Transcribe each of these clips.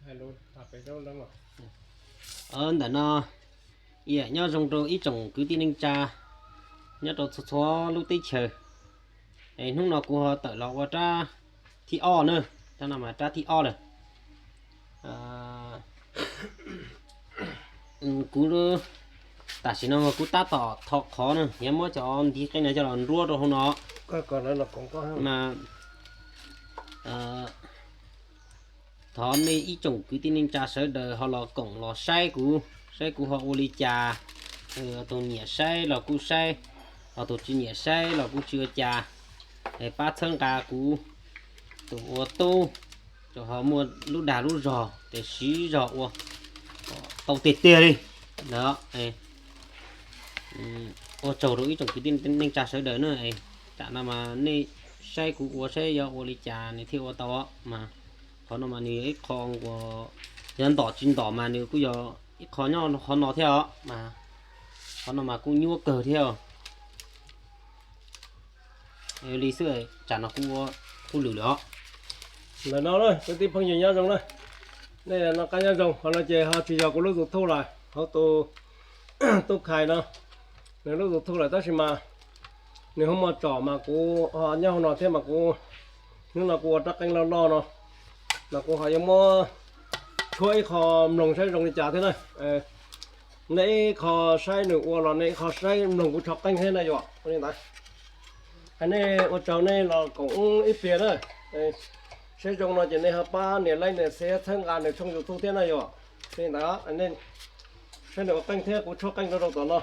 Ntawm no, nyob zoo rau ib tsoom kwv tij neej tsa nyob rau txhua txhua lub teb chaws. Es hnub no kuv ho tawm los ua rab thib ob na, rab no mas rab thib ob lawm. Kuv tam sim no kuv tab tom tho qhov na, yog muab cov ntiv qeej no coj los nruab rau hauv no. Mas thov nej ib tsoom kwv tij neej tsa sawv daws ho los koom los saib kuv, saib kuv ho ua li cas. Tus nyiam saib los kuj saib, ho tus tsis nyiam saib los kuj tsis ua cas. Es pab txhawb nqa kuv tus ua tub, ces ho muaj lub dag lub zog ces siv zog ua kom tau tiag tiag li. Ntawd, ua tsaug rau ib tsoom kwv tij neej tsa sawv daws na. Tam no mas nej saib kuv ua saib yog ua li cas nws thiaj ua tau mas. Qhov no mas nws yog ib qho uas yog ntom tsis ntom mas nws kuj yog ib qho nyob qhov no thiab os mas. Qhov no mas kuj nyuaj kawg thiab. Li xwb, tsam no kuj ua kuj lwm lawm os. Ntawm no kwv tij phooj ywg nyob zoo na, nej noj qab nyob zoo. Qhov no ces ho tsis yog kuv lub YouTube lawm, hauv tus tub Khais no nws lub YouTube lawm, tab sis mas nws ho muaj tsom mas kuv ho nyob hauv no thiab mas kuv, hnub no kuv ua rab qeej loj loj no, mas kuv ho yuav muab tshuab ib qho mloog saib zoo li cas thiab na. Nej ib qho saib nws ua los nej ib qho saib mloog kuv tsho qeej thiab na yom. Ua li ntawd, nej ua tsaug nej los koom ib pliag na. Saib zoo no ces nej ho pab nias like nias share txhawb nqa nws tshooj YouTube thiab na yom. Ua li ntawd, saib nws ua qeej thiab kuv tshuab qeej rau rau tom no.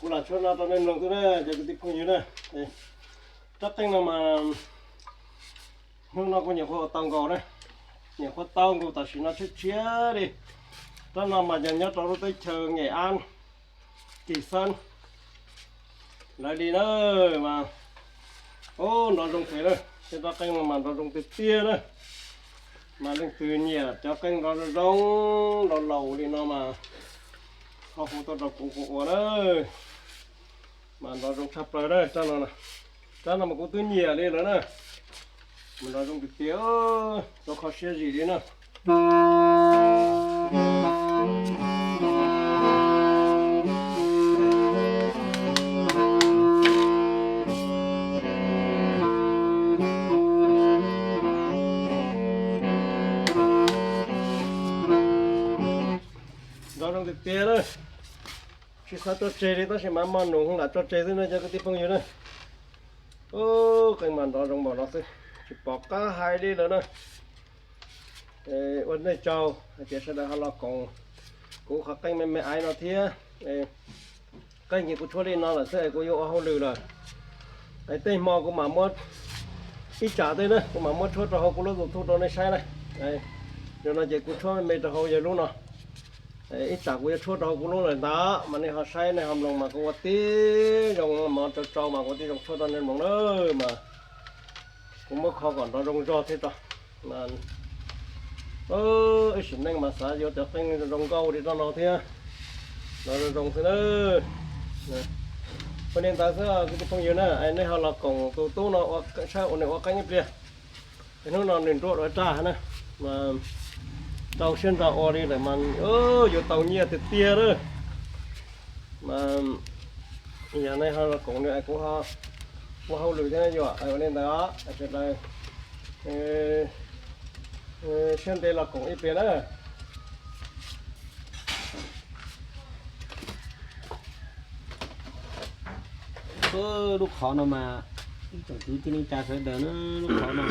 Kuv lam tshaj no rau nej mloog xwb na cov kwv tij phooj ywg na. Rab qeej no mas hnub no kuv nyuam qhuav ua tau nkaus na, nyuam qhuav tau nkaus tam sim no tshiab tshiab li. Rab no mas yog nyob rau lub teb chaws Nghệ An, Kỳ Sơn lawv li na, mas ub nrov zoo heev na. Tej rab qeej no mas nrov zoo tiag tiag na. Mas leej twg nyiam cov qeej nrov zoo zoo laus laus li no mas ho hu tuaj rau kuv kuv ua na, mas nrov zoo tshaj plaws na. Rab no, rab no mas kuv twb nyiam li lawm na, mas nrov zoo tiag tiag, rau kho siab zim li na. Nrov zoo tiag tiag na. Tsis xav tso tseg li tab sis mas maj num lam tso tseg xwb na cov kwv tij phooj ywg na. Ub, qeej mas nrov zoo npaum no xwb, tsis pom qab hais li lawm na. Ua nej tsaug hais tias sawv daws ho los koom kuv qhov qeej me me aiv no thiab. Qeej ces kuv tshuab li no lawm xwb es kuv yuav ua hauj lwm lawm. Es tej hmo kuv mam muab ib tsam tej na kuv mam muab tshuab rau hauv kuv lub YouTube rau nej saib na. Yog no ces kuv tshuab me me rau hauv yog lub no. Ib tsam kuv yuav tshuab rau hauv kuv lub lawm ntag mas nej ho saib nej ho mloog mas kuv ua tib zoo mov tsau tsau mas kuv ua tib zoo tshuab rau nej mloog na. Mas kuv muab kho kom nrov zoo zog thiab tso. Ib sim neej mas xav yuav cov qeej zoo nkauj li rau no thiab, nrov zoo zoo xwb na. Ua li ntawd xwb kwv tij phooj ywg na, es nej ho los koom tus tub no saib ua nws ua qeej ib pliag. Hnub no nws nruab dua raj na, mas rau siab ntso ua li lawm mas yuav tau nyiaj tiag tiag lawm. Mas yog nej ho los koom nws es kuv ho ua hauj lwm thiab yuav ua li ntawd sawv daws siab ntev los koom ib pliag na. Lub qhov no mas ib tsoom kwv tij neej tsa sawv daws na, lub qhov no,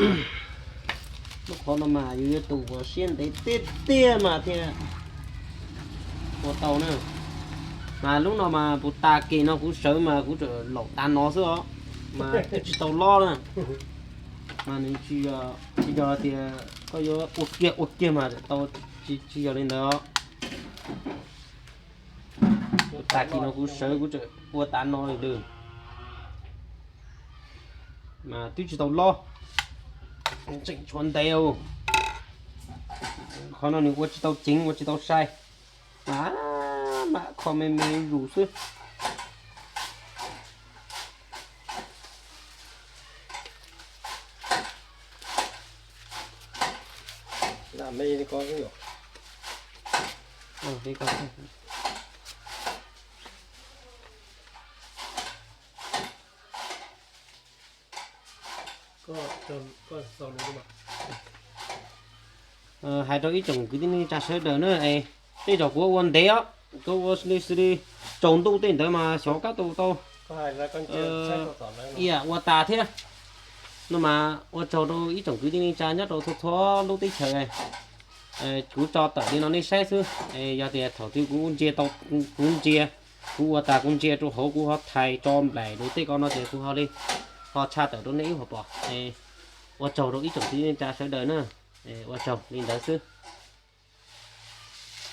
lub qhov no mas yus yuav tus uas siab ntev tiag tiag mas thiaj ua tau na. Mas lub no mas puas tas kev no kuv sawv mas kuv tseem laum tav no xwb os, mas twb tsis tau lob na. Mas nws tsis yog tias koj yuav ua kiag ua kiag mas tau, tsis yog li ntawd os. Tag kis no kuv sawv kuv tseem ua tav no li lawm, mas twb tsis tau lob, tseem tshuav ntev. Qhov no nws ua tsis tau ceev ua tsis tau sai, mas mam kho me me zus xwb. Hais rau ib tsoom kwv tij neej tsa sawv daws na, es tej zaum kuv ua ntev os, kuv ua li xws li tsaus ntuj tej ntawd mas xyov kab tus tau ib yam ua tas thiab. No mas ua tsaug rau ib tsoom kwv tij neej tsa nyob rau txhua txhua lub teb chaws. Kuv tso tawm li no nej saib xwb, yog tias thaum twg kuv ntsia tau, kuv ntsia, kuv ua tas kuv ntsia rau hauv kuv ho thais tso nplaim rau tej ko no ces kuv ho li ho tshaj tawm rau nej ib qho pom. Ua tsaug rau ib tsoom kwv tij neej tsa sawv daws na, ua tsaug li ntawd xwb.